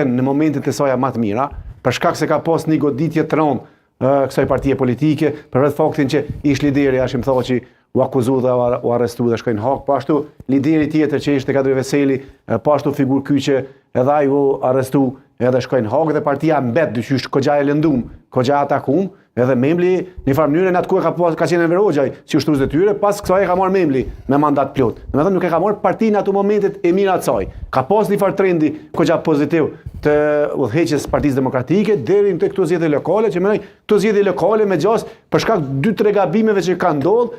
Në momentet e saja ma të mira, për shkak se ka pas një goditje të rëndë kësaj partie politike, për vetë faktin që ish lideri Hashim Thaçi u akuzu dhe u arrestu dhe shkoi në Hagë, po ashtu lideri tjetër që ishte Kadri Veseli, po ashtu figurë kyçe, edhe ai u arrestu edhe shkoi në Hagë dhe partia mbet dyqysh kogja e lëndum, kogja e atakum, Edhe Memli, në një farë mënyre, në atë kohë ka, pas, ka qenë Enver Hoxhaj, si ushtrues detyre, pas kësaj e ka marrë Memli me mandat plot. Domethënë nuk e ka marrë partinë ato momentet e mira të saj. Ka pas një farë trendi kogja pozitiv të udhëheqjes së Partisë Demokratike deri në këto zgjedhje lokale që mendoj këto zgjedhje lokale me gjasë për shkak dy tre gabimeve që kanë ndodhur,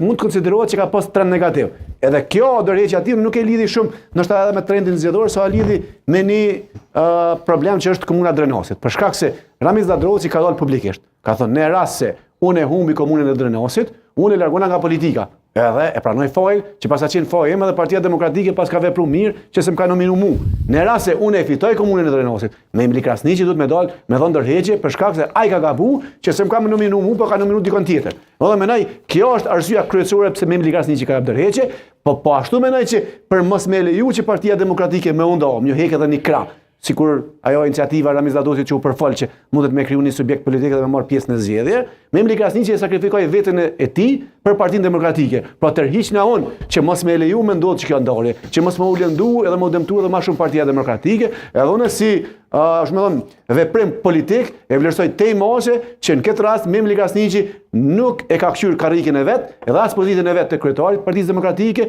mund të konsiderohet që ka pas trend negativ. Edhe kjo dorëheqja e tij nuk e lidhi shumë, ndoshta edhe me trendin zgjedhor, sa e lidhi me një uh, problem që është komuna e Drenasit. Për shkak se Ramiz Lladrovci ka dalë publikisht. Ka thënë, në rast se unë e humbi komunën e Drenasit, unë e largona nga politika. Edhe e pranoj fajin, që paska qenë faji im edhe Partia Demokratike paska vepru mirë që s'më ka nominu mu. Në rast se unë e fitoj komunën e Drenasit, Memli Krasniqi duhet me dalë me dhënë dorëheqje për shkak se ai ka gabu që s'më ka nominu mu, po ka nominu dikon tjetër. Edhe mendoj, kjo është arsyeja kryesore pse Memli Krasniqi ka jap dorëheqje, po po ashtu mendoj që për mos me leju që Partia Demokratike me u nda, me ju hek edhe një krah sikur ajo iniciativa e Ramiz Lladrovcit që u përfol që mundet me kriju një subjekt politik dhe me marrë pjesë në zgjedhje, Memli Krasniqi e sakrifikoi veten e tij për Partinë Demokratike. Pra tërhiqna unë që mos me leju me ndodhë që kjo ndarje, që mos me u lëndu edhe me u dëmtu edhe ma shumë Partia Demokratike, edhe unë si uh, është me thënë, veprim politik e vlerësoj tej mase që në këtë rast Memli Krasniqi nuk e ka kqyrë karriken e vet, edhe as pozitën e vet të kryetarit Partisë Demokratike.